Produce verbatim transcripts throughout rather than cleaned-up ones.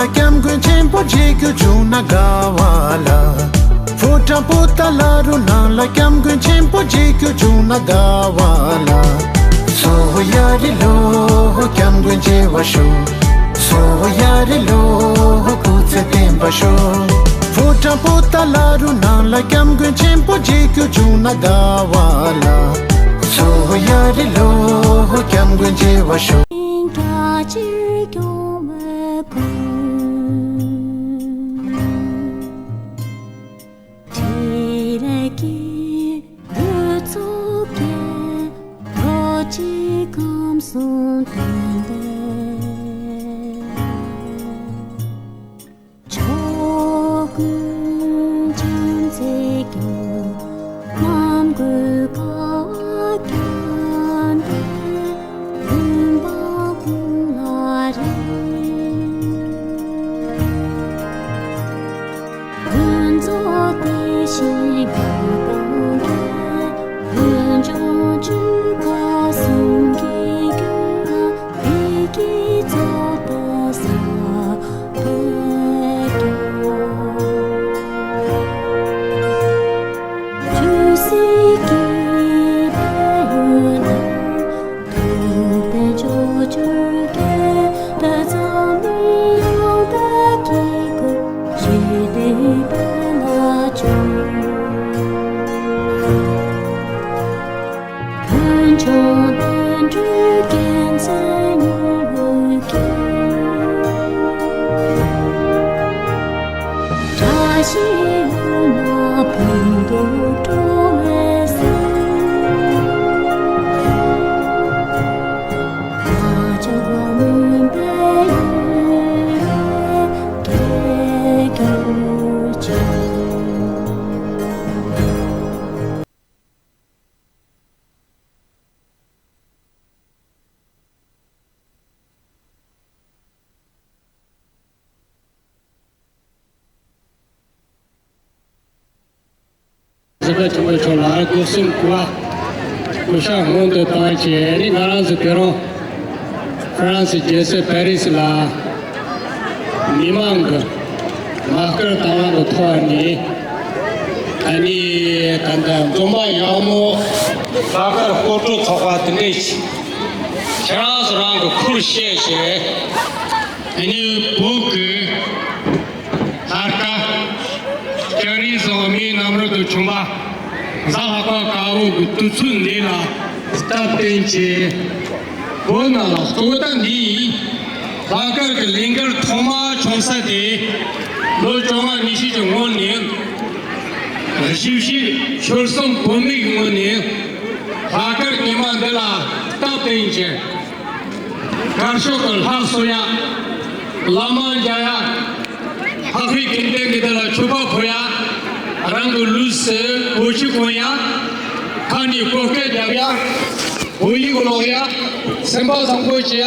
སྐྱབས་མགོན་ཆེན་པོ་མཇལ་རྒྱུ་བྱུང་ན་དགའ་བ་ལ། ཕོ་བྲང་པོ་ཏཱ་ལ་རུ་ནང་ལ་སྐྱབས་མགོན་ཆེན་པོ་མཇལ་རྒྱུ་བྱུང་ན་དགའ་བ་ལ། སོ་ཡ་རི་ལོ་སྐྱབས་མགོན་མཇལ་བར་ཤོག་སོ་ཡ་རི་ལོ་སྐུ་ཚེ་བརྟན་པར་ཤོག་ཕོ་བྲང་པོ་ཏཱ་ལ་རུ་ནང་ལ་སྐྱབས་མགོན་ཆེན་པོ་མཇལ་རྒྱུ་བྱུང་ན་དགའ་བ་ལ། སོ་ཡ་རི་ལོ་སྐྱབས་མགོན་མཇལ་བར་ཤོག་གཟིགས་པ་ཆེན་པོ་མཆོག་ལ་སྒོ་གསུམ་གུས་པ་སྐུ་ཕྱག་སྔོན་དུ་བཏང་བྱས། ཨ་ནི་ང་རང་ཚོ་དེ་རིང་ཧྥ་རན་སི་རྒྱལ་ས་པེ་རི་སི་ལ་མི་མང་གི་ལག་དཀར་དང་བླངས་ཀྱི་ཐོག་ནས། ཨ་ནི་ད་ལྟ་འཛོམས་པ་ཡག་མོ་ལག་དཀར་སྐོར་བྲོ་ཚོགས་པ་དེ་འདྲས་ཤིག་ཁྱེད་རང་ཚོ་རང་གི་ཁུར་བཤད་བྱས། ཨ་ནི་བོད་ཀྱི་ལྷ་སྐལ་སྐྱ་རིས་བཟང་མིའི་གནམ་རུ་དུ་བྱུང་བ་གཟའ་ལྷག་པ་དཀར་པོ་གི་དུས་ཚོད་འདི་ལ་སྟབས་བསྟུན་བྱས། བོད་ནང་ལ་ལྟོ་ལྡིར་འདི་ལྷག་དཀར་གྱི་ལས་འགུལ་ཐོག་མ་བྱུང་ས་དེ་ལོ་བཅོ་ལྔ་ཉི་ཤུ་གི་སྔོན་ནས། གཞིས་བྱེས་ཆོལ་གསུམ་བོད་མིའི་ངོས་ནས་ལྷག་དཀར་ཉི་མ་འདི་ལ་སྟབས་བསྟུན་བྱས། དཀར་ཕྱོགས་ཀྱི་ལྷ་གསོལ་ཡ། བླ་མ་མཇལ་ཡ། ལྷག་པའི་དགེ་འདུན་གྱི་སྡེ་ལ་མཆོད་པ་ཕུལ་ཡ། རང་གི་ལུས་སུ་གོས་ཆེན་གོན་ཡ། ཁ་ནས་གོས་སྐེ་བརྒྱབ་ཡ། བོད་ཡིག་ཀློག་ཡ། སེམས་པ་བཟང་པོ་བྱེད་ཡ།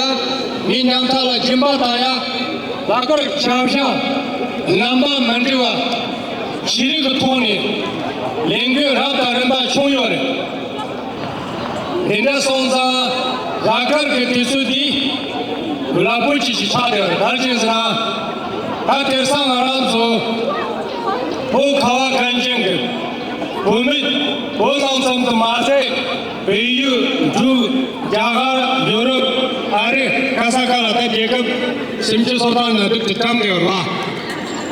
མིའི་རྣམ་ཐར་ལ་སྦྱིན་པ་བཏང་ཡ། ལྷག་དཀར་ཆ་བཞག་རྣམ་པ་མི་འདྲ་བ་ཤེས་རིག་གི་ཐོག་ནས་ལས་འགུལ་རབ་དང་རིམ་པ་བྱུང་ཡོད་རེད། དེ་འདྲ་སོང་ཙང་ལྷག་དཀར་གྱི་དུས་ཚོད་འདི་རླབས་པོ་ཆེ་ཞིག་ཆགས་བསྡད་ཡོད་རེད། ག་རེ་བྱས་ཟེར་ན། ད་དེང་སང་ང་རང་ཚོ་བོད་ཁ་བ་གངས་ཅན་གྱི་བོད་མི་བོད་ནང་ཙམ་དུ་མ་ཟད། བལ་ཡུལ། འབྲུག་རྒྱ་གར། ཡོ་རོབ། ཨ་རི། ག་ས་ག་ལ་ད་རྒྱལ་ཁབ་སུམ་ཅུ་སོ་ལྔ་ནང་འདུག་ཏུ་བཀྲམ་ནས་ཡོད་རེད་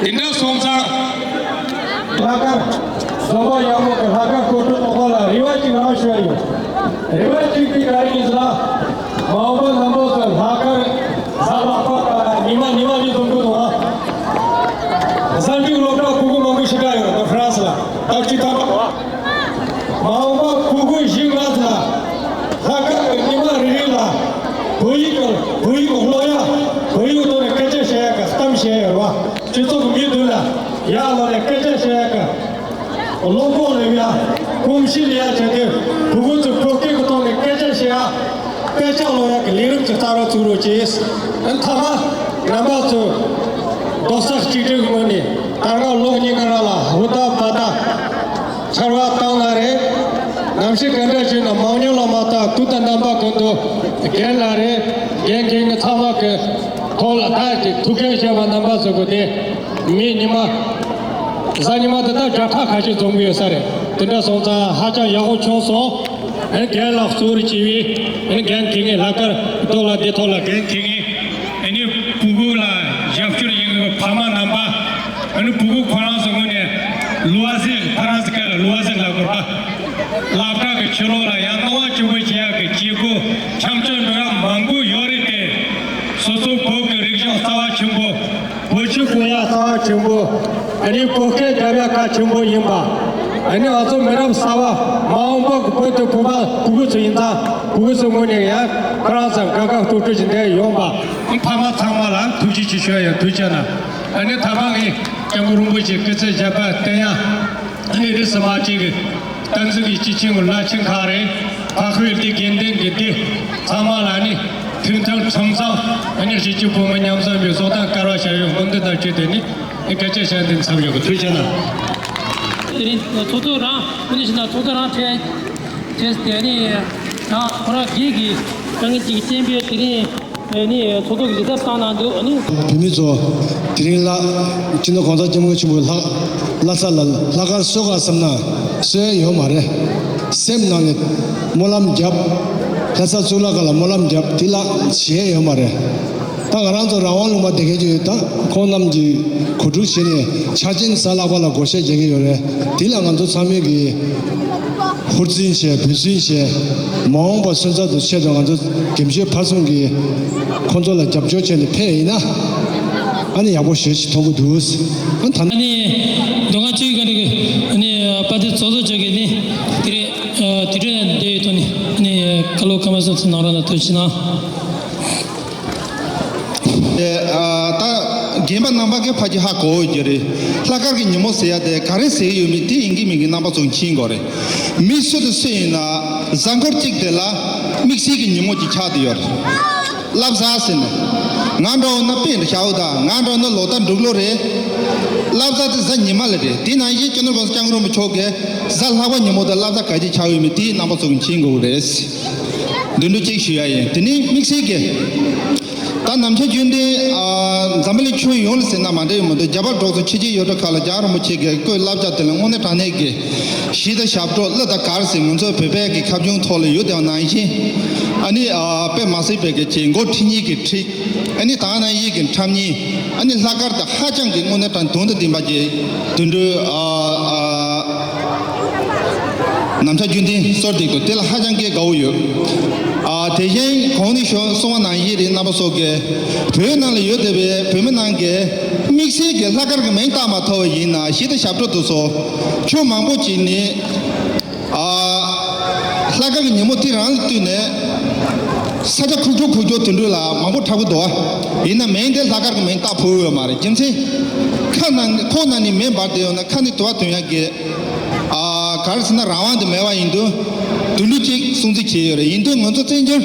བ། དེ་འདྲ་སོང་ཙང་། ལྷག་དཀར། འཛོམས་པ་ཡག་མོ་གི་ལྷག་དཀར་སྐོར་བྲོ་ཚོགས་པ་ལ་རེ་བ་གཅིག་རང་ཞུ་ཡ་ཡོད། རེ་བ་གཅིག་དེ་ག་རེ་ཡིན་ཟེར་ན། མ་འོངས་པ་རྣམ་པ་ཚོས་ལྷག་དཀར་གཟའ་ལྷག་པ་ཉི་མ་ཉི་མ་ནས་འཛོམས་དགོས་འདུག་ཨ། གཟའ་འཁོར་སློབ་གྲྭ་ཕྲུ་གུ་མང་པོ་ཞིག་ག་ཡོད་རེད་ད་ཧྥ་རན་སི་ལ། ད་ཅི་ཐམ། མ་འོངས་པ་ཕྲུ་གུ་བཞི་ལྔ་ཙམ་ལ་ལྷག་དཀར་གྱི་ཉི་མ་རེ་རེ་ལ་བོད་ཡིག་གི་བོད་ཡིག་ཀློག་ཡ། བོད་ཡིག་ཐོག་ནས་སྐད་ཆ་བཤད་ཡ་གི་གཏམ་བཤད་ཡ་རེད་བ། སྤྱི་ཚོགས་ཀྱི་མི་མདུན་ལ་ཡར་ལངས་ནས་སྐད་ཆ་བཤད་ཡ་གི་བློ་ཁོག་ལེན་ཡ། གོམས་གཤིས་ལེན་ཡ་བྱས་ཏེ་ཕྲུ་གུ་ཚོས་བོད་སྐད་ཀྱི་ཐོག་ནས་སྐད་ཆ་བཤད་ཡ། དཔེ་ཆ་ཀློག་ཡག་གི་ལས་རིམ་གྱི་རྩ་བ་བཙུགས་རོགས་གྱིས། ཨ་ནི་མཐའ་མ་རྣམ་པ་ཚོས་རྡོག་རྩ་གཅིག་སྒྲིལ་གྱི་ངོས་ནས་ད་སྔ་ལོ་གཉིས་ཀྱི་རིང་ལ་ཧུར་ཐག་འབད་ཐག་ཕྱར་བ་བཏང་ན་རེད། ནམ་ཞིག་ག་འདྲ་བྱས་ན་མང་ཉུང་ལ་མ་ལྟ་སྐུ་དང་རྣམ་པ་ཀུན་ཏུ་རྒན་ལ་རེད། རྒན་རྒན་གྱི་ཚང་མ་གི་ ཐོག་ལ་ད་ཐུགས་འགན་བཞེས་པ་རྣམ་པ་ཚོ་གི་དེ་མི་ཉི་མ་གཟའ་ཉི་མ་དེ་ད་སྒྲ་ཁ་ཁ་ཤས་འཛོམས་གི་ཡོད་ས་རེད། དེ་འདྲ་སོང་ཙང་ཧ་ཅང་ཡག་པོ་བྱུང་སོང་། ཨ་ནི་རྒན་ལགས་གཙོ་བོར་བྱས་པའི་ཨ་ནི་འགན་འཁྱེར་མཁན་ལྷག་དཀར་ཐོག་ལ་དེ་ཐོག་ལ་འགན་འཁྱེར་མཁན་ཨ་ནི་ཕྲུ་གུ་ལ་རྒྱབ་སྐྱོར་ཡིན་གི་ཕ་མ་རྣམ་པ། ཨ་ནི་ཕྲུ་གུ་ཁོ་རང་ཚོ་ངོས་ནས་ལུ་བ་ཟིག་ཕ་རན་སི་སྐད་ལ་ལུ་བ་ཟིག་ལབ་དགོས་པ། སློབ་གྲྭ་གི་ཕྱི་ལོགས་ལ་ཡང་སྣང་བ་སྐྱིད་པོ་བྱེད་ཡག་གི་བྱེད་སྒོ་འཆམ་འཆམ་འགྲོ་ཡག་མང་པོ་ཡོད་རེད་དེ། སོ་སོ་བོད་ཀྱི་རིག་གཞུང་རྩ་བ་ཆེན་པོ། བོད་ཆས་གོན་ཡག་རྩ་བ་ཆེན་པོ། ཨ་ནི་བོད་སྐད་རྒྱབ་ཡག་གལ་ཆེན་པོ་ཡིན་པ། ཨ་ནི་ང་ཚོ་མི་རབས་གསར་པ་མ་འོངས་པ་གི་བོད་དེ་བོད་པ་གུ་གུ་ཚོ་ཡིན་ཙང་གུ་གུ་ཚོ་ངོས་ནས་ཡང་ཁོ་རང་ཚོ་དགའ་དགའ་སྤྲོ་སྤྲོ་ཞིག་འདིར་ཡོང་པ། ཕ་མ་ཚང་མ་ལ་ཐུགས་རྗེ་ཆེ་ཞུ་ཡ་ཡོད། ཐུགས་རྗེ་གནང་། ཨ་ནི་ཐ་མ་ངས་སྐྱབས་མགོན་རིན་པོ་ཆེ་སྐུ་ཚེ་ཞབས་པད་བརྟན་ཡ། ཨ་ནི་རེས་གཟའ་མ་གཅིག་གི་བསྟན་འཛིན་གྱི་སྤྱི་ཆིངས་བླ་ཆེན་ཁག་རེད། འཕགས་ཡུལ་དེ་དགེ་ལྡན་གྱི་སྡེ་ཚང་མ་ལ་ནི་མཐུན་མཐུན་ཚང་ཚང་ཨ་ནི་གཞིས་བྱེས་བོད་མི་མཉམ་འཛོམས་ཀྱི་གསོལ་སྟོན་དཀར་བ་ཞབས་ཡོན་སྨོན་འདུན་དང་བཅས་ཏེ་ནི་སྐད་ཆ་བཤད་འདི་མཚམས་འཇོག་གི། ཐུགས་རྗེ་གནང་། དེ་རིང་ཚོགས་གཙོ་རང་ཨ་ནི་ཤི་ན་ཚོགས་གཙོ་རང་ཁྲལ་ཁྲལ་དེ་ནི་ཡང་ཁོ་རང་སྒེར་གྱི་དཀའ་ངལ་ཅིག་རྐྱེན་པས་དེ་རིང་། ཨ་ནི་ཚོགས་གཙོ་གི་ལས་ཚབ་བཏང་གནང་འདུག་ཨ་ནི། བོད་མི་ཚོ་དེ་རིང་ལ་སྤྱི་ནོར་གོང་ས་སྐྱབས་མགོན་ཆེན་པོའི་ལྷ་བླ་གཟའ་ལ་ལྷག་དཀར་གསོལ་ག་བསམ་ན་གསོལ་ཡ་ཡོད་མ་རེད། སེམས་ནང་ནས་སྨོན་ལམ་བརྒྱབ། ལྷ་ས་གཙུག་ལག་ཁང་ལ་སྨོན་ལམ་བརྒྱབ། དེ་ལ་བྱེད་ཡ་ཡོད་མ་རེད། ད་ང་རང་ཚོ་རང་དབང་ལུང་པ་བསྡད་མཁན་ཅིག་ཡོད། ད་ཁོང་རྣམས་ཀྱིས་གོ་སྒྲིག་བྱས་ནས་ཕྱག་ཆེན་གཟའ་ལྷག་པ་ལ་བགོ་བཤའ་རྒྱག་གི་ཡོད་རེད། དེ་ལ་ང་ཚོ་ཚང་མས་ཀྱིས། ཧུར་བརྩོན་བྱས། འབད་བརྩོན་བྱས། མ་འོངས་པ་སོན་རྩ་དང་ཆེད་དུ་ང་ཚོ་དགེ་བཤེས་ཕར་ཚུར་གྱིས་ཁོང་ཚོ་ལ་རྒྱབ་སྐྱོར་བྱས་ནས་ཕེབས་ཡིན་ན། ཨ་ནི་ཡག་པོ་ཞེ་ཅིག་མཐོང་གི་འདུག་ཨ་ད་ཨ་ནི་མདོ་སྔགས་ཆོས་ཀྱི་སྒང་རེད་གི་ཨ་ནི་དཔལ་ལྡན་ཚོགས་གཙོ་མཆོག་གིས་ནི་དེ་རིང་དུས་དྲན་འདི་ཡོད་དོ་ནི་ཨ་ནི་བཀའ་སློབ་སྐར་མ་གསུམ་གནང་རོགས་གནང་། ཐུགས་རྗེ་གནང་། ཨ་ད་རྒན་པ་རྣམ་པ་གིས་ཕ་གི་ཧ་གོ་ཡོད་ཀྱི་རེད། ལྷག་དཀར་གྱི་ཉིན་མོ་ཟེར་ཡ་དེ་ག་རེ་ཟེར་གྱི་ཡོད་མེད་དེ་ཡིན་གྱི་མིན་གྱི་རྣམ་པ་ཚོ་མཁྱེན་དགོས་རེད། མི་སུ་དང་སུ་ཡིན་ན་གཟའ་འཁོར་གཅིག་དེ་ལ་དམིགས་བསལ་གྱི་ཉིན་མོ་གཅིག་ཆགས་བསྡད་ཡོད་རེད། བསླབ་གཟའ་ཟེར་ནས། ང་འདྲ་བོ་ན་དཔེ་འདྲ་བཞག་ཡོད། ད་ང་འདྲ་བོ་ན་ལོ་ལྟར་འབྲུག་ལོ་རེད། བསླབ་གཟའ་དེ་གཟའ་ཉི་མ་ལ་རེད། དེ་ནང་བཞིན་སྤྱི་ནོར་གོང་ས་སྐྱབས་མགོན་རིན་པོ་ཆེ་གིས་གཟའ་ལྷག་པ་ཉིན་མོ་དང་བསླབ་གཟའ་ག་ཅིག་ཆགས་ཡོད་མེད་དེ་རྣམ་པ་ཚོ་གིས་མཁྱེན་དགོས་རེད། འདི་འདྲ་གཅིག་ཞུ་ཡ་ཡིན། དེ་ནས་དམིགས་བསལ་གྱི། ད་ནམ་མཁའ་ཆོས་ལྡན། ཨ། འཛམ་བུ་གླིང་ཁྱོན་ཡོངས་ལ་ཟེར་ན་མ་འདྲ་ཡོད་མི་འདུག་རྒྱ་གར་འབྲོག་ཚོ་ཆོས་རྗེ་ཡོ་ཏྲ་ཁ་ལ་རྒྱལ་བ་རིན་པོ་ཆེ་གིས་བཀོད་བསླབ་བྱ་དེ་ལ་དངོས་གནས་དྲང་གནས་ཀྱི་གཞི་དང་ཞབས་བྲོ་གླུ་དང་གར་ཟེར་ང་ཚོ་བོད་པའི་གི་ཁ་བྱུང་ཐོག་ལ་ཡོད་དེ་ནང་བཞིན། ཨ་ནི། ཨ། དཔེ་མ་སྲིད་པའི་གི་ཆེད་མགོ་ཁྲིད་གཉིས་ཀྱི་ཁྲིད། ཨ་ནི་ད་ནང་བཞིན་གྱི་འཁྲབ་གཉིས། ཨ་ནི་ལྷག་དཀར་དང་ཧ་ཅང་གི་དངོས་གནས་དྲང་དོན་དང་ལྡན་པ་གྱི་དུད་འགྲོའི། ཨ། ཨ། ནམ་ཞག་རྒྱུན་ལྡན་གསོལ་འདེབས་དགོས། དེ་ལ་ཧ་ཅང་གི་དགའ་བོ་ཡོད། ཨ། དེ་བཞིན་གོང་ནས་ཞུ་སོང་བ་ནང་བཞིན་རེད། རྣམ་པ་ཚོ་གིས་བོད་ནང་ལ་ཡོད་བསྡད་པའི་བོད་མི་རྣམས་ཀྱིས་དམིགས་བསལ་གྱི་ལྷག་དཀར་གྱི་མིང་བཏགས་མ་ཐུབ་པ་ཡིན་ན་གཞི་དང་ཞབས་བྲོ་དེ་ཚོ་ཕྱོགས་མང་པོ་ཅིག་ནས། ཨ། ལྷག་དཀར་གྱི་ཉིན་མོ་དེ་རང་ལ་བསྟུན་ནས་ས་ཆ་ཁུག་ཀྱོག་ཁུག་ཀྱོག་དེ་འདྲ་ལ་མང་པོ་འཁྲབ་ཀྱི་འདུག་ཨ། ཡིན་ན་མིང་དེ་ལྷག་དཀར་གྱི་མིང་བཏགས་ཕོད་ཡོད་མ་རེད། རྒྱུ་མཚན། ཁ་ནང་ཁོག་ནང་ནས་མེ་འབར་བསྡད་ཡོད་ན་ཁ་ནས་དུ་བ་འཐེན་ཡག་གི། ཨ། ག་རེ་ཟེར་ན་རང་དབང་དེ་མེད་པ་ཡིན་དུས། དེ་འདྲ་ཅིག་སྲུང་བརྩི་བྱས་ཡོད་རེད། ཡིན་དུས་ང་ཚོ་བཙན་བྱོལ་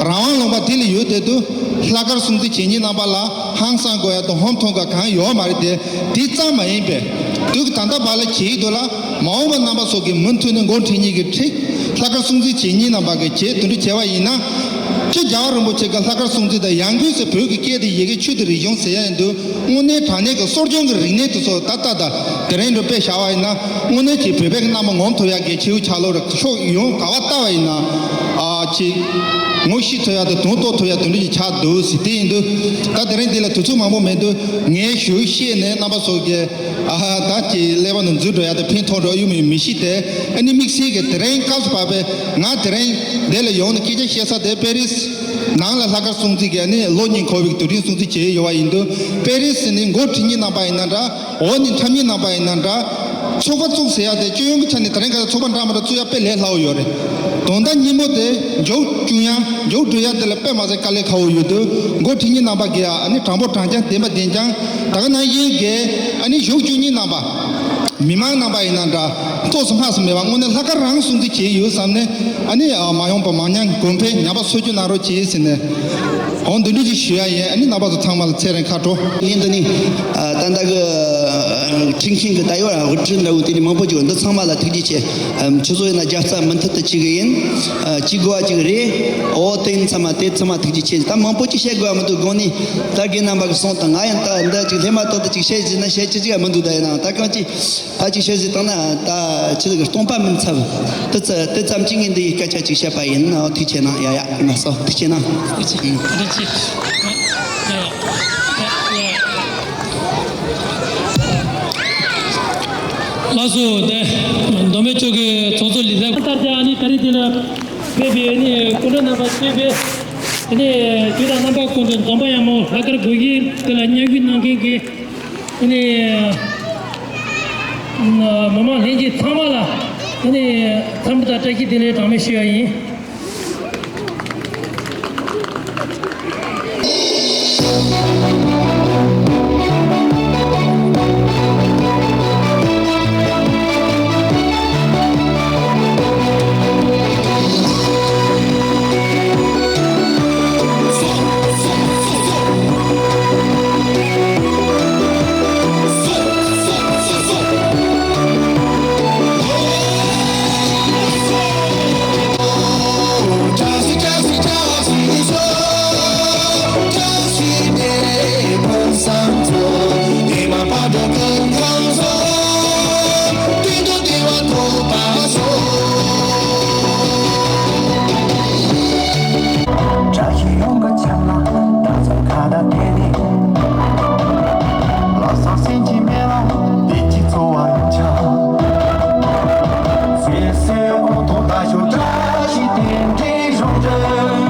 རང་དབང་ལུང་པ་དེ་ལ་ཡོད་བསྡད་དུས་ལྷག་དཀར་སྲུང་བརྩི་བྱེད་མཁན་རྣམ་པ་ལ་ཧང་སང་དགོས་ཡ་དང་ཧོན་ཐོར་དགོས་ཡ་གང་ཡོད་མ་རེད་དེ། དེ་ཙམ་མ་ཡིན་པའི་དུས་ཀྱི་ད་ལྟ་བར་ལ་བྱེད་ཀྱི་འདུག་ལ། མ་འོངས་པ་རྣམ་པ་ཚོ་གིས་མུ་མཐུད་ནས་མགོ་ཁྲིད་གཉིས་ཀྱི་ཁྲིད། ལྷག་དཀར་སྲུང་བརྩི་བྱེད་མཁན་རྣམ་པ་གིས་བྱེད། དེ་འདྲ་བྱས་པ་ཡིན་ན། སྤྱི་རྒྱལ་བ་རིན་པོ་ཆེ་གི་ལྷག་དཀར་སྲུང་བརྩི་དང་ཡང་སྒོས་སུ་བོད་ཀྱི་སྐད་དང་ཡི་གེ་ཆོས་དང་རིག་གཞུང་ཟེར་ཡ་ཡིན་དུས་དངོས་གནས་དྲང་གནས་ཀྱི་གསོ་སྐྱོང་གི་རིག་གནས་དེ་ཚོ་ད་ལྟ་དང་དེ་རིང་འདྲ་དཔེ་བཞག་པ་ཡིན་ན་དངོས་གནས་ཀྱི་བོད་པའི་རྣམ་པ་ངོམ་ཐུབ་ཡ་གི་ཆེའུ་ཆག་ལོ་རེ་ཕྱོགས་ཡོངས་ག་བ་ལྟ་བ་ཡིན་ན། ཨ། ཅིག་ངོ་ཤེས་ཐུབ་ཡ་དང་དོན་རྟོགས་ཐུབ་ཡ་དེ་འདྲ་ཞིག་ཆགས་འདུག་ཟེར། དེ་ཡིན་དུས་ད་དེ་རིང་འདི་ལ་དུས་ཚོད་མང་པོ་མེད་དུས་ངས་ཞུ་བཤད་ནས་རྣམ་པ་ཚོ་གི། ཨ། ད་ཀྱི་ཀླད་པ་ནང་འཛུལ་འགྲོ་ཡ་དེ་ཕན་ཐོགས་འགྲོ་ཡོད་མེད་མི་ཤེས་ཏེ། ཨ་ནི་དམིགས་བསལ་གྱི་དེ་རིང་སྐབས་སུ་བབས་པའི་ང་དེ་རིང་འདི་ལ་ཡོང་ནས་སྐད་ཆ་བཤད་ས་དེ་པེ་རིས་ནང་ལ་ལྷག་དཀར་སྲུང་བརྩི་གི་ཨ་ནི་ལོ་གཉིས་འཁོར་བའི་དུས་དྲན་སྲུང་བརྩི་བྱས་ཡོད་པ་ཡིན་དུས། པེ་རིས་ནས་མགོ་ཁྲིད་མཁན་རྣམ་པ་ཡིན་ན་འདྲ། འོག་ནས་འཁྲབ་མཁན་རྣམ་པ་ཡིན་ན་འདྲ། ཚོགས་པ་བཙུགས་ཟེར་ཡ་དེ་སྤྱི་ཡོངས་ཀྱི་ཆ་ནས་དེ་རིང་ཁ་སང་ཚོགས་པ་འདྲ་མི་འདྲ་བཙུགས་ཡ་དཔེ་ལས་སླ་བོ་ཡོད་རེད། དོན་དག་སྙིང་པོ་དེ་མཇུག་སྐྱོང་ཡ་མཇུག་སྒྲིལ་ཡ་དེ་ལ་དཔེ་མ་ཟད་དཀའ་ལས་ཁག་པོ་ཡོད་དུས་མགོ་ཁྲིད་མཁན་རྣམ་པ་གིས་ཨ་ནི་དྲང་པོ་དྲང་རྐྱང་བདེན་པ་བདེན་རྐྱང་ད་ག་ནང་བཞིན་གྱི་ཨ་ནི་མཇུག་སྐྱོང་མཁན་རྣམ་པ། མི་མང་རྣམ་པ་ཡིན་ན་འདྲ། ཐོག་སུ་ཕག་སུ་མེད་པ་དངོས་གནས་ལྷག་དཀར་རང་སྲུང་བརྩི་བྱས་ཡོད་བསམ་ནས་ཨ་ནི་མ་འོངས་པ་མང་ཉུང་གོང་འཕེལ་ཉམས་པ་སོར་ཆུད་གནང་རོགས་གྱིས་ཟེར་ནས། འོ་འདི་འདྲ་ཞིག་ཞུ་ཡ་ཡིན། ཨ་ནི་རྣམ་པ་ཚོ་ཚང་མ་ལ་ཚེ་རིང་ཁ་དྲོ། ངས་འདི་ནི་ད་ལྟ་གི་ ཁྲིད་མཁན་གྱི་ད་ཡོད་ར་དབུ་ཁྲིད་འདྲ་བོ་དེ་ནི་མང་པོ་ཅིག་འདི་ཚང་མ་ལ་ཐུགས་རྗེ་ཆེ། ཨམ་ཆུ་ཚོད་ཡིན་ན་རྒྱབ་རྩ་མུ་མཐུད་དུ་བྱེད་གི་ཡིན། ཨ་བྱེད་དགོས་པ་ཅིག་རེད། འོ་དེ་ཡིན་ཚང་མ་དེ་ཚང་མ་ཐུགས་རྗེ་ཆེ། ད་མང་པོ་ཅིག་བཤད་དགོས་པ་མི་འདུག་དགོངས་ནས་ད་རྒན་རྣམ་པ་གི་གསུང་དང་ང་ཡང་ད་འདི་ཅིག་སླེབས་མ་ཐག་ཏུ་ཅིག་བཤད་ཟིན་ན་བཤད་ཅི་ཅིག་ཡང་མི་འདུག་ད་ཡིན་ནའང་ད་གང་ཅི་ད་ཅིག་བཤད་ཟིན་བཏང་ན་ད་ཆི་ཟིག་གི་སྟོང་པ་མིན་ཚབ་དེ་ཙ་དེ་ཙམ་གྱིས་ངས་འདི་ཡི་སྐད་ཆ་ཅིག་བཤད་པ་ཡིན། འོ་ཐུགས་ཆེ་གནང་། ཡ་ཡ་ང་སོ་ཐུགས་ཆེ་གནང་། ཐུགས་རྗེ་ཆེ། ཐུགས་རྗེ་ཆེ། ལགས་སོ། དེ་མདོ་སྨད་ཕྱོགས་ཀྱི་ཚོགས་གཙོ་ལི་ཐང་ལྟར་དེ་ཨ་ནི་ད་རེས་དེ་ལ་ཕེབས་པའི་ཨ་ནི་སྐུ་མགྲོན་རྣམ་པ་ཚོས་པས་ཨ་ནི་དུས་དང་རྣམ་པ་ཀུན་ཏུ་འཛོམས་པ་ཡག་མོ་ལྷག་དཀར་དགོས་ཀྱི་དེ་ལ་མཉམ་ཞུགས་གནང་མཁན་གྱི་ཨ་ནི་མི་མང་ལྷན་རྒྱས་ཚང་མ་ལ་ཨ་ནི་འཚམས་འདྲི་དང་བཀྲ་ཤིས་བདེ་ལེགས་གྲངས་མེད་ཞུ་ཡ་ཡིན། བཀྲ་ཤིས་ཡོང་གི་ཆར་ལ་ད་ཚོད་ཁ་ད་དེ་ནི། ལ་ས་སེང་གི་མེ་ལ་བདེ་སྐྱིད་འཚོ་བ་ཡོང་ཆ། སེ་སེ་འོ་ཐོག་ད་ཤོ་བཀྲ་ཤིས་དེ་འདྲའི་རོང་འདྲ།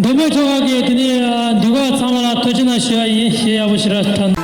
མདོ་སྨད་ཆོལ་ཁ་གི་དེ་ནས་འདུས་ཁག་ཚང་མ་ལ་ཐུགས་རྗེ་གནང་། ཞུ་བ་ཡིན། ཞེས་ཡག་པོ་ཞིག་ར་ཐོན།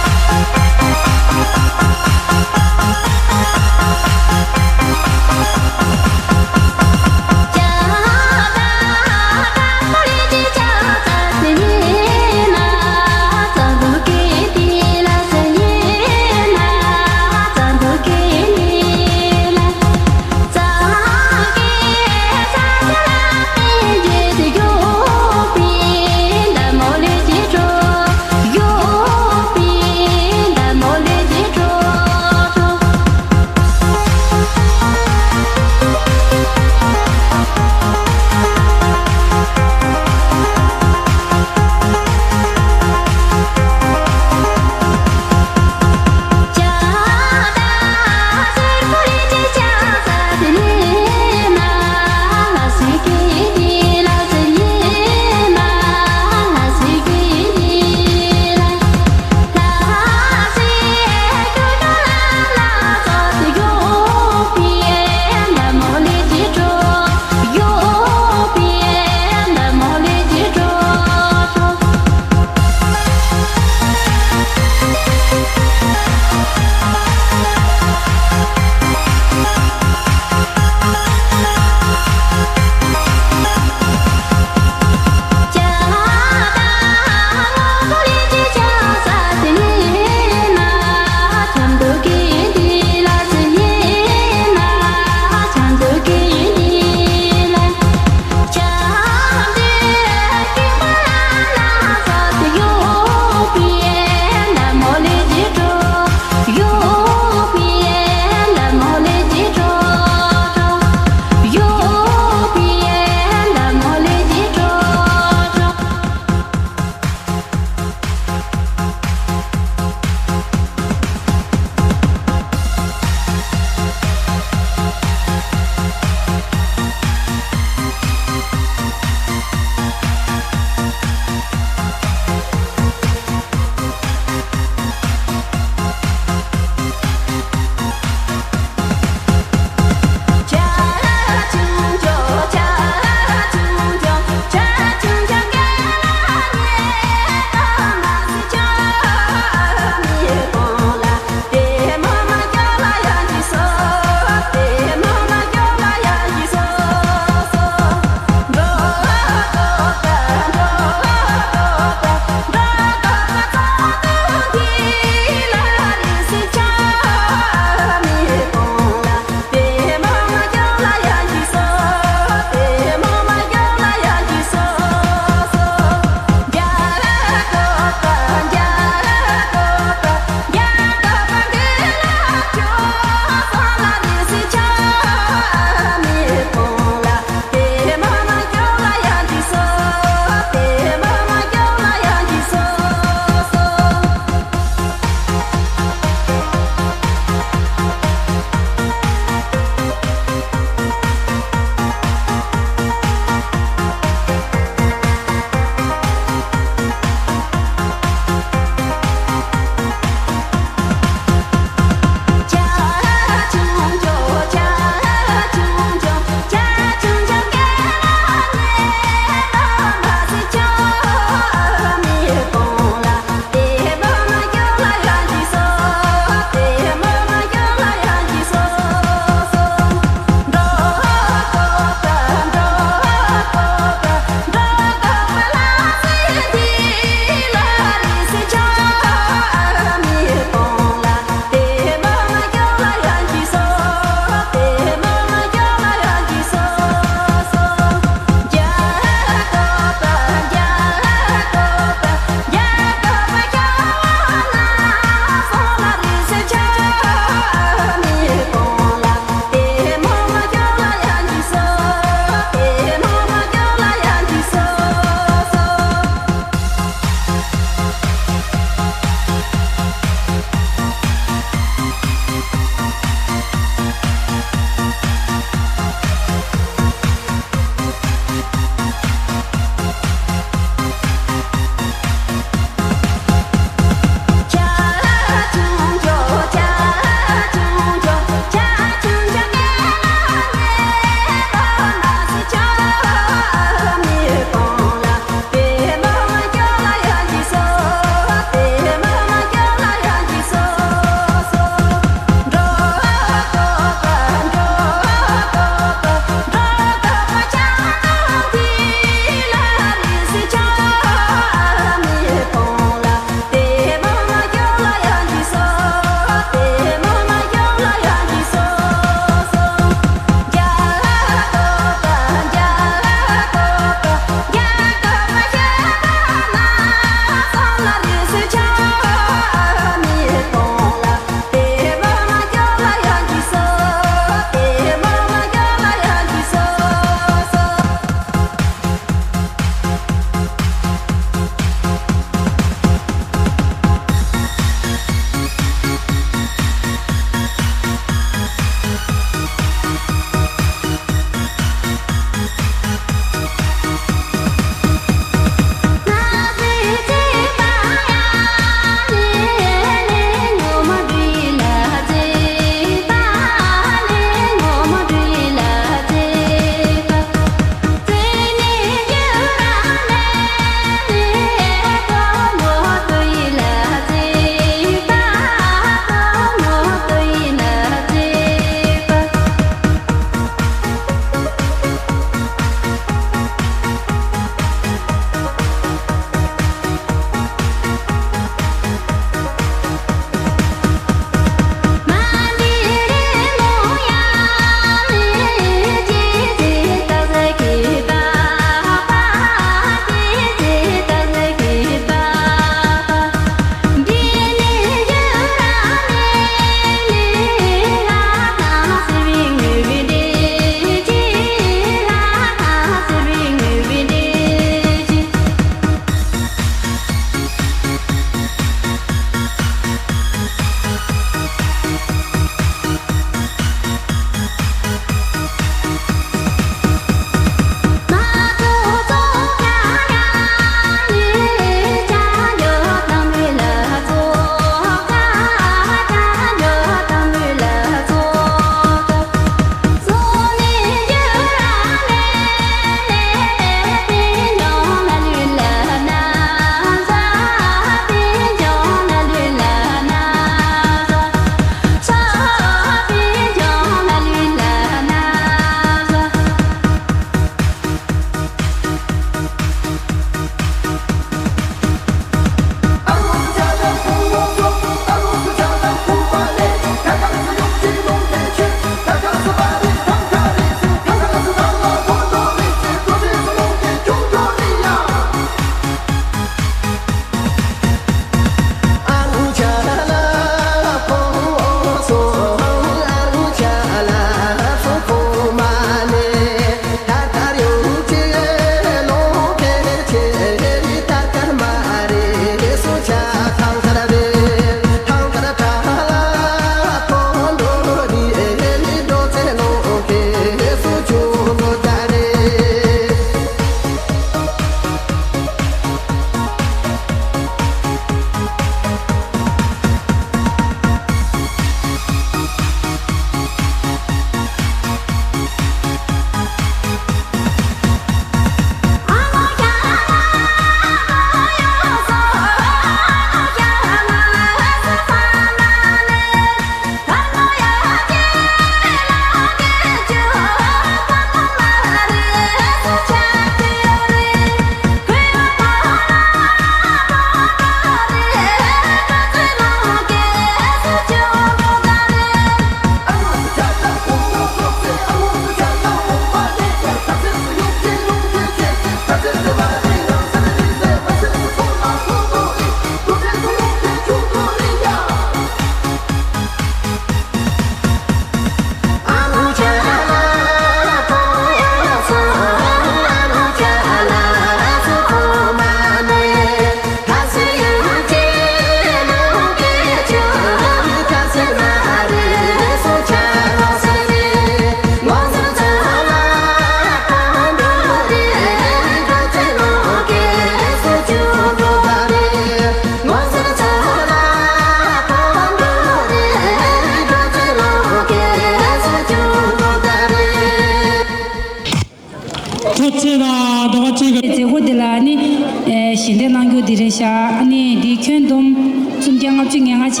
ཞལ་འདེབས་གནང་རྒྱུ་འདི་རེད་ཤག་ཨ་ནི་འདི་ཁྱོན་བསྡོམས་སུམ་བརྒྱ་ལྔ་བཅུ་ང་ལྔ་བྱས།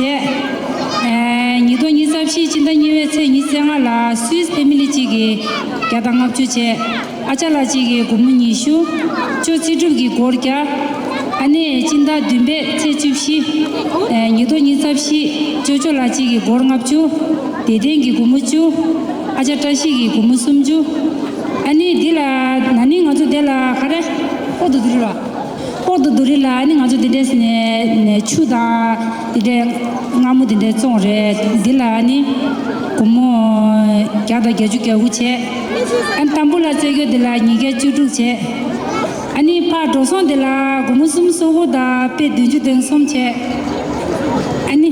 ཨེ། ཉིས་སྟོང་ཉི་ཤུ་རྩ་བཞི་ཕྱི་ཟླ་གཉིས་པའི་ཚེས་ཉི་ཤུ་རྩ་ལྔ་ལ་སུད་སི་ཕེ་མི་ལི་གཅིག་གིས་བརྒྱ་དང་ལྔ་བཅུ་བྱས། ཨ་ཅག་ལགས་གཅིག་གིས་སྒོར་མོ་ཉི་ཤུ། ཅོ་ཚེ་སྒྲུབ་ཀྱིས་སྒོར་བརྒྱ། ཨ་ནི་ཕྱི་ཟླ་བདུན་པའི་ཚེས་བཅུ་བཞི། ཨེ། ཉིས་སྟོང་ཉི་ཤུ་རྩ་བཞི། ཅོ་ཅོ་ལགས་གཅིག་གིས་སྒོར་ལྔ་བཅུ། བདེ་ལྡན་གྱིས་སྒོར་མོ་བཅུ། ཨ་ཅག་བཀྲ་ཤིས་ཀྱིས་སྒོར་མོ་སུམ་ཅུ། ཨ་ནི་འདི་ལ་ན་ནིང་ང་ཚོ་དེ་ལ་ག་རེ། ཨོ་དུ་དུ་རུ་ར། ཧོར་དུ་དུ་རི་ལ་ཨ་ནི་ང་ཚོ་འདི་འདྲས་ནས་ནས་ཆུ་དང་འདི་འདྲས་མངར་མོ་འདི་འདྲས་བཙོང་རེད། འདི་ལ་ཨ་ནི་སྒོར་མོ་བརྒྱ་དང་བརྒྱད་ཅུ་གྱ་དགུ་བྱས། ཨ་ནི་དང་པོ་ལ་རྩེ་གོས་འདི་ལ་ཉིས་བརྒྱ་བཅུ་དྲུག་བྱས། ཨ་ནི་ཕར་འགྲོ་སོང་འདི་ལ་སྒོར་མོ་གསུམ་སོ་དགུ་དང་པད་བདུན་ཅུ་དོན་གསུམ་བྱས། ཨ་ནི་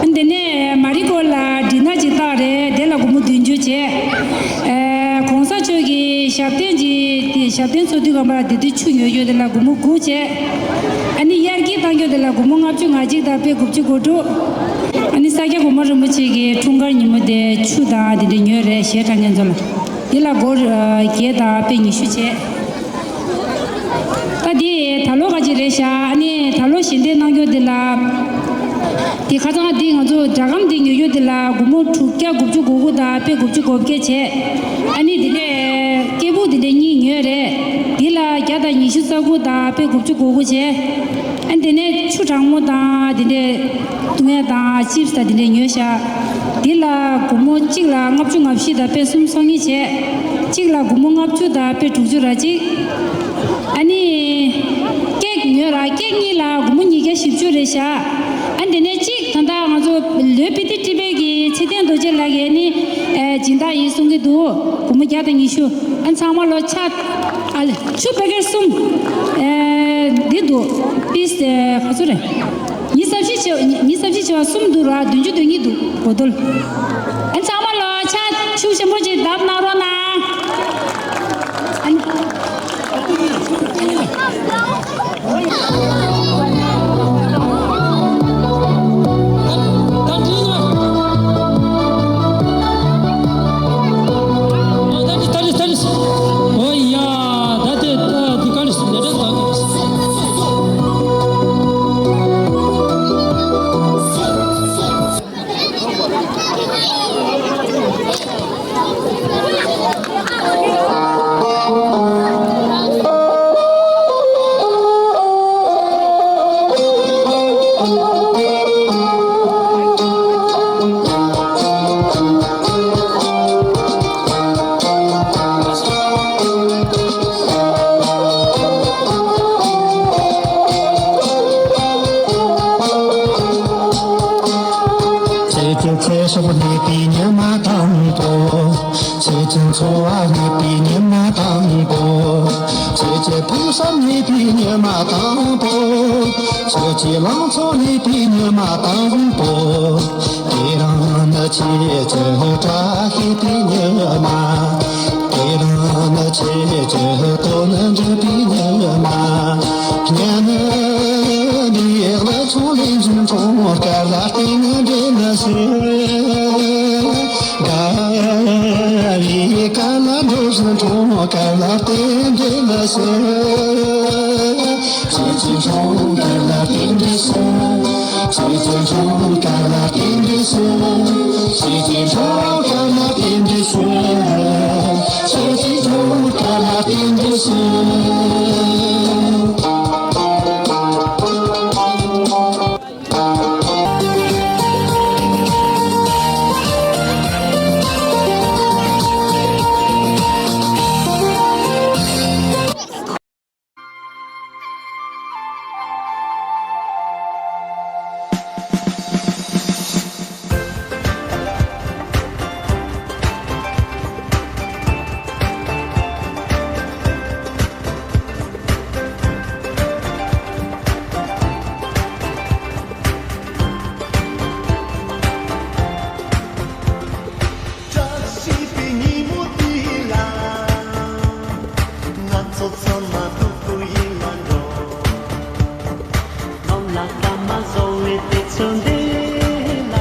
ཨ། འདི་ནས་མ་རི་ཀོ་ལ་འབྲི་ནག་ཅིག་བཏགས་རེད། དེ་ལ་སྒོར་མོ་བདུན་ཅུ་བྱས། ཨེ། གོང་ས་མཆོག་གི་ཞབས་བརྟན་གྱི་དེ་ཞབས་བརྟན་ཚོགས་དུས་སྒང་པ་ལ་དེ་དུས་ཆུ་ཉོ་རྒྱུ་དེ་ལ་སྒོར་མོ་དགུ་བྱས། ཨ་ནི་དབྱར་སྐྱིད་བཏང་རྒྱུ་དེ་ལ་སྒོར་མོ་ལྔ་བཅུ་ང་གཅིག་དང་པད་དགུ་བཅུ་གོ་དྲུག་ཨ་ནི་ས་སྐྱ་གོང་མ་རིན་པོ་ཆེ་གི་འཁྲུངས་སྐར་ཉིན་མོ་དེ་ཆུ་དང་དེ་འདྲ་ཉོས་རེད། ཞལ་གྲངས་ངན་ཚོ་ལ། དེ་ལ་སྒོར་བརྒྱད་དང་པད་ཉི་ཤུ་བྱས། ད་འདི་ད་ལོ་ག་ཅིག་རེད་ཤག་ཨ་ནི་ད་ལོ་ཞལ་འདེབས་གནང་རྒྱུ་འདི་ལ། འདི་ཁ་སང་འདི་ང་ཚོ་སྒྲ་སྒམ་འདི་ཉོ་རྒྱུ་འདི་ལ་སྒོར་མོ་དྲུག་བརྒྱ་དགུ་བཅུ་གོ་དགུ་དང་པད་དགུ་བཅུ་གོ་བརྒྱད་བྱས། ཨ་ནི་འདི་ནས་སྐྱེས་བུ་འདི་འདྲས་གཉིས་ཉོས་རེད། འདི་ལ་བརྒྱ་དང་ཉི་ཤུ་རྩ་དགུ་དང་པད་དགུ་བཅུ་གོ་དགུ་བྱས། ཨ་འདི་ནས་ཆུ་གྲང་མོ་དང་འདི་འདྲས། བཏུང་ཡ་དང་ཅིབས་དང་དེ་འདྲས་ཉོས་ཤག་འདི་ལ་སྒོར་མོ་གཅིག་ལ་ལྔ་བཅུ་ང་བཞི་དང་པད་གསུམ་སོ་གཉིས་བྱས། གཅིག་ལ་སྒོར་མོ་ལྔ་བཅུ་དང་པད་དྲུག་ཅུ་ར་གཅིག་ཨ་ནི། ཀེག་ཉོས་ར་ཀེག་གཉིས་ལ་སྒོར་མོ་ཉིས་བརྒྱ་བཞི་བཅུ་རེད་ཤག་ཨ་འདི་ནས་གཅིག་ད་ལྟ་ང་ཚོ་ལོའི་པི་ཏི་ཊི་བེ་གི་ཚེ་བརྟན་རྡོ་རྗེ་ལགས་ཀྱིས་ནི། ཨེ། སྦྱིན་བདག་ཡིན་གསུང་གི་འདུག་སྒོར་མོ་བརྒྱ་དང་ཉི་ཤུ། ཨ་ཚང་མ་ལོ་ཆ། ཨ་ལེ་ཆུ་པེ་ཀེ་ཊི་གསུམ། ཨེ། འདི་འདུག་པིས་ཨེ། ག་ཚོད་རེད། ཉི་ཤུ་རྩ་བཞི་བྱེ་བ་ཉི་ཉི་ཤུ་རྩ་བཞི་བྱེ་བ་གསུམ་འདུག་ར་བདུན་ཅུ་དོན་གཉིས་འདུག་སྒོར་རྡོལ། ཨ་ཚང་མ་ལོ་ཕྱག་ཤུགས་ཆེན་པོ་ཅིག་བརྡབ་གནང་རོགས་གནང་། ཨ་ནི། ཚེས་བཅུ་ཚེས་གསུམ་གནས་པའི་ཉི་མ་དང་པོ། ཚེས་བཅུ་འཚོ་བ་གནས་པའི་ཉི་མ་དང་པོ། ཚེས་བཅུ་ཕུན་སུམ་གནས་པའི་ཉི་མ་དང་པོ། ཚེས་བཅུ་ལང་ཚོ་གནས་པའི་ཉི་མ་དང་པོ། དེ་རིང་ནི་ཁྱེད་ཀྱི་བཀྲ་ཤིས་པའི་ཉི་མ། དེ་རིང་ནི་ཁྱེད་ཀྱི་དོན་འགྲུབ་པའི་ཉི་མ། སྙན་ནས་ལ་ཚོང་ལས་འཛིན་གྲོང་དཀར་ལ་བརྟེན་འདྲེན་ཟེར། དགའ་བའི་དཀར་ལ་འགྲོ་བཞིན་གྲོང་དཀར་ལ་བརྟེན་འདྲེན་ཟེར། ཁྱེད་ཀྱི་གྲོང་དཀར་ལ་བརྟེན་འདྲེན་ཟེར། ཁྱེད་ཀྱི་གྲོང་དཀར་ལ་བརྟེན་འདྲེན་ཟེར། ཁྱེད་ཀྱི་གྲོང་དཀར་ལ་བརྟེན་འདྲེན་ཟེར། ཁྱེད་ཀྱི་གྲོང་དཀར་ལ་བརྟེན་འདྲེན་ཟེར། བཀྲ་ཤིས་པའི་ཉིན་མོ་འདི་ལ། ང་ཚོ་ཚང་མ་སྡུག་པོ་ཡིད་ལ་འགྲོ། ནམ་ལ་སྐར་མ་བཟོ་བའི་དུས་ཚོད་འདི་ལ།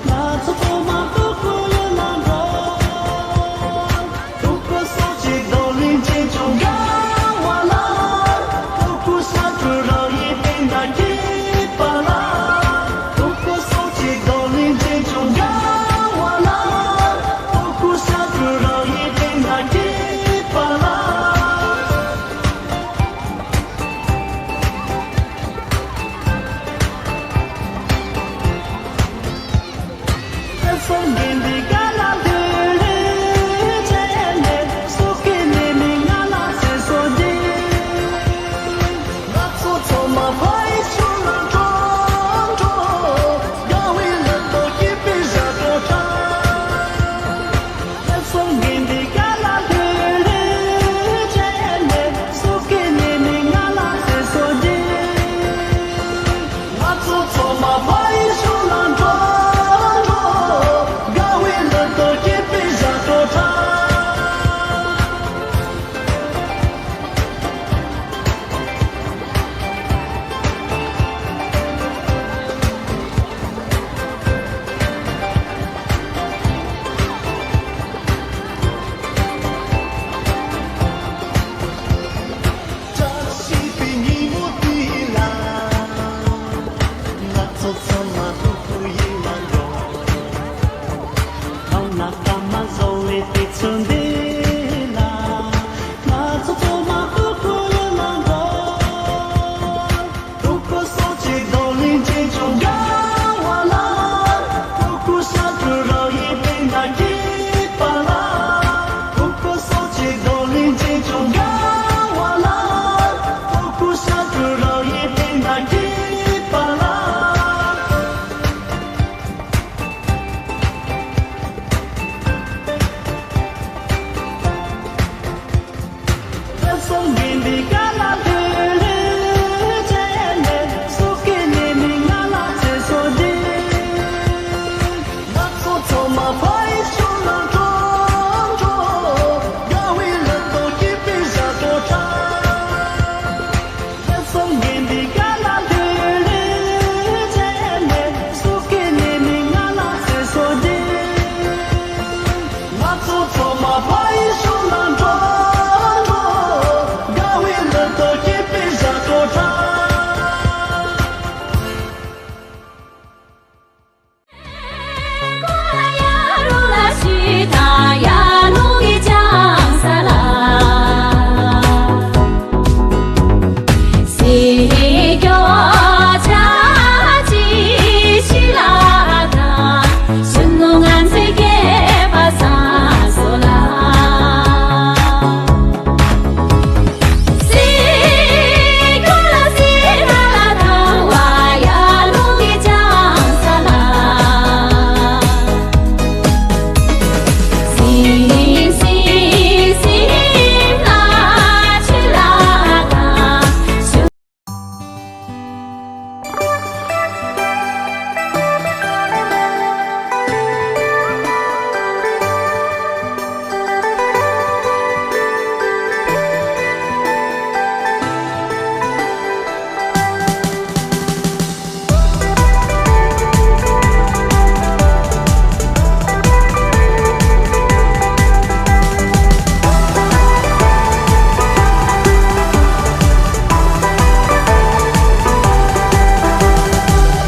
ང་ཚོ་ཚང་མ་སྡུག་པོ་ཡིད་ལ་འགྲོ།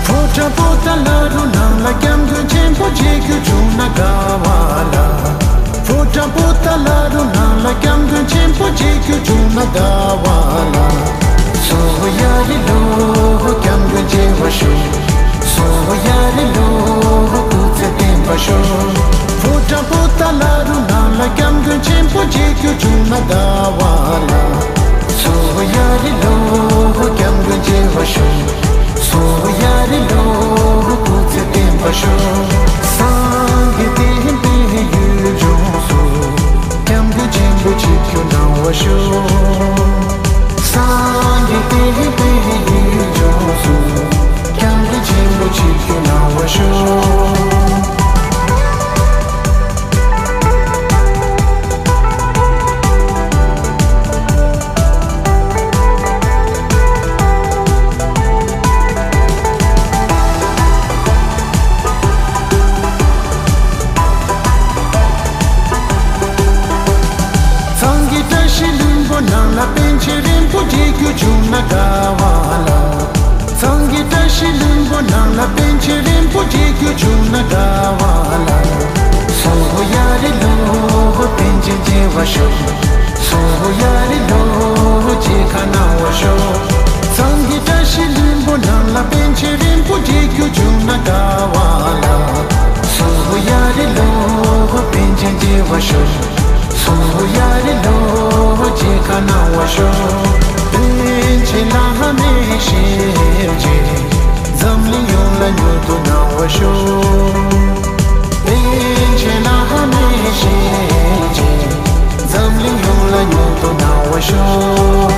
ཕོ་བྲང་པོ་ཏཱ་ལ་རུ་ནང་ལ་སྐྱབས་མགོན་ཆེན་པོ་མཇལ་རྒྱུ་བྱུང་ན་དགའ་བ་ལ། ཕོ་བྲང་པོ་ཏཱ་ལ་རུ་ནང་ལ་སྐྱབས་མགོན་ཆེན་པོ་མཇལ་རྒྱུ་བྱུང་ན་དགའ་བ་ལ། སོ་ཡ་རི་ལོ་སྐྱབས་མགོན་མཇལ་བར་ཤོག་སོ་ཡ་རི་ལོ་སྐུ་ཚེ་བརྟན་པར་ཤོག་ཕོ་བྲང་པོ་ཏཱ་ལ་རུ་ནང་ལ་སྐྱབས་མགོན་ཆེན་པོ་མཇལ་རྒྱུ་བྱུང་ན་དགའ་བ་ལ། སོ་ཡ་རི་ལོ་སྐྱབས་མགོན་མཇལ་བར་ཤོག་སོ་ཡ་རི་ལོ་སྐུ་ཚེ་བརྟན་པར་ཤོག་སངས་རྒྱས་བསྟན་པའི་ཡུལ་ལྗོངས་སུ། སྐྱབས་མགོན་ཆེན་པོ་ཆིབས་བསྒྱུར་གནང་བར་ཤོག་སངས་རྒྱས་བསྟན་པའི་ཡུལ་ལྗོངས་སུ། སྐྱབས་མགོན་ཆེན་པོ་ཆིབས་བསྒྱུར་གནང་བར་ཤོག་ཚང་གི་བཀྲ་ཤིས་ལྷུན་ ནང་ལ་པཎ་ཆེན་རིན་པོ་ཆེ་རྒྱུ་བྱུང་ན་དགའ་བ་ལ། གཙང་གི་བཀྲ་ཤིས་ལྷུན་པོ་ནང་ལ་པཎ་ཆེན་རིན་པོ་ཆེ་རྒྱུ་བྱུང་ན་དགའ་བ་ལ། སོ་ཡ་རི་ལོ་པཎ་ཆེན་མཇལ་བར་ཤོག་སོ་ཡ་རི་ལོ་མཇལ་ཁ་གནང་བར་ཤོག་གཙང་གི་བཀྲ་ཤིས་ལྷུན་པོ་ནང་ལ་པཎ་ཆེན་རིན་པོ་ཆེ་རྒྱུ་བྱུང་ན་དགའ་བ་ལ། སོ་ཡ་རི་ལོ་པཎ་ཆེན་མཇལ་བར་ཤོག་སོ་ཡ་རི་ལོ་མཇལ་ཁ་གནང་བར་ཤོག་པཎ་ཆེན་བླ་མའི་ཞལ་མཇལ། འཛམ་གླིང་ཡོངས་ལ་མྱུར་དུ་གནང་བར་ཤོག་པཎ་ཆེན་བླ་མའི་ཞལ་མཇལ། འཛམ་གླིང་ཡོངས་ལ་མྱུར་དུ་གནང་བར་ཤོག་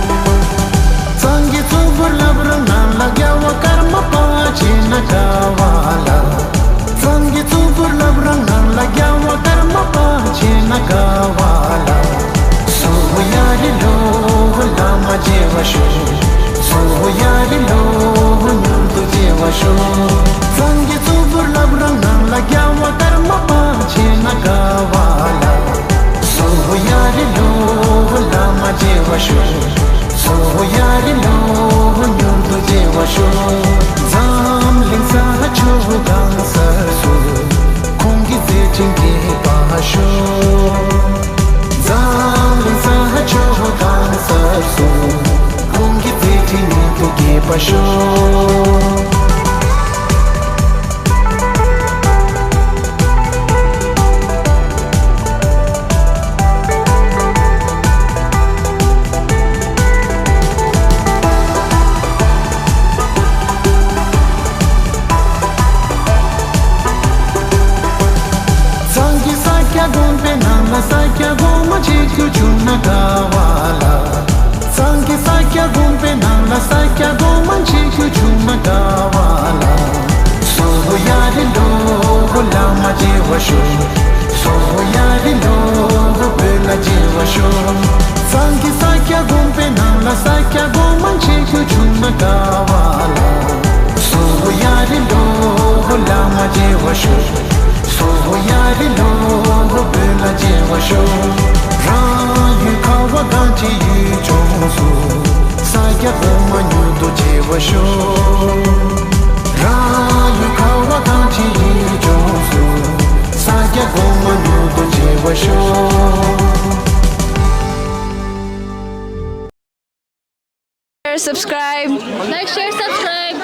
གཙང་གི་གཙུག་ཕུད་བླ་བྲང་ནང་ལ་རྒྱལ་བ་ཀརྨ་པ་མཇལ་ན་དགའ་བ་ལ། གཙང་གི་གཙུག་ཕུད་བླ་བྲང་ནང་ལ་རྒྱལ་བ་ཀརྨ་པ་མཇལ་ན་དགའ་བ་ལ། སོ་ཡ་རི་ལོ་བླ་མ་མཇལ་བར་ཤོག་སོ་ཡ་རི་ལོ་མྱུར་དུ་མཇལ་བར་ཤོག་གཙང་གི་གཙུག་ཕུད་བླ་བྲང་ནང་ལ་རྒྱལ་བ་ཀརྨ་པ་མཇལ་ན་དགའ་བ་ལ། སོ་ཡ་རི་ལོ་བླ་མ་མཇལ་བར་ཤོག་སོ་ཡ་རི་ལོ་མྱུར་དུ་མཇལ་བར་ཤོག་འཛམ་གླིང་ས་ཕྱོགས་གང་སར་སུ། ཁོང་གི་མཛད་འཕྲིན་རྒྱས་པར་ཤོག་འཛམ་གླིང་ས་ཕྱོགས་གང་སར་སུ། ཁོང་གི་མཛད་འཕྲིན་མྱུར་དུ་རྒྱས་པར་ཤོག་གཙང་གི་ས་སྐྱ་དགོན་པའི་ནང་ལ་ས་སྐྱ་སྒོ་མང་མཇལ་རྒྱུ་བྱུང་ན་དགའ་བ་ལ། གཙང་གི་ས་སྐྱ་དགོན་པའི་ནང་ལ་ས་སྐྱ་སྒོ་མང་མཇལ་རྒྱུ་བྱུང་ན་དགའ་བ་ལ། སོ་ཡ་རི་ལོ་བླ་མ་མཇལ་བར་ཤོག་སོ་ཡ་རི་ལོ་བོད་ལ་མཇལ་བར་ཤོག་གཙང་གི་ས་སྐྱ་དགོན་པའི་ནང་ལ་ས་སྐྱ་སྒོ་མང་མཇལ་རྒྱུ་བྱུང་ན་དགའ་བ་ལ། སོ་ཡ་རི་ལོ་བླ་མ་མཇལ་བར་ཤོག་སོ་ཡ་རི་ལོ་བོད་ལ་མཇལ་བར་ཤོག་རང་ཡུལ་ཁ་བ་གངས་ཅན་ཡུལ་ལྗོངས་སུ། ས་སྐྱ་སྒོ་མང་མྱུར་དུ་མཇལ་བར་ཤོག་རང་ཡུལ་ཁ་བ་གངས་ཅན་ཡུལ་ལྗོངས་སུ། ས་སྐྱ་སྒོ་མང་མྱུར་དུ་མཇལ་བར་ཤོག Share, subscribe. Like, share, subscribe.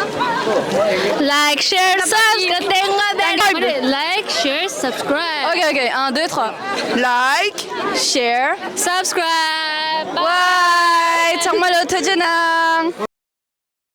Like, share, subscribe. Like, share, subscribe. Ok, ok, un, deux, trois. Like, share, subscribe. Bye. ཚང་མ་ལ་ཐུགས་རྗེ་གནང་།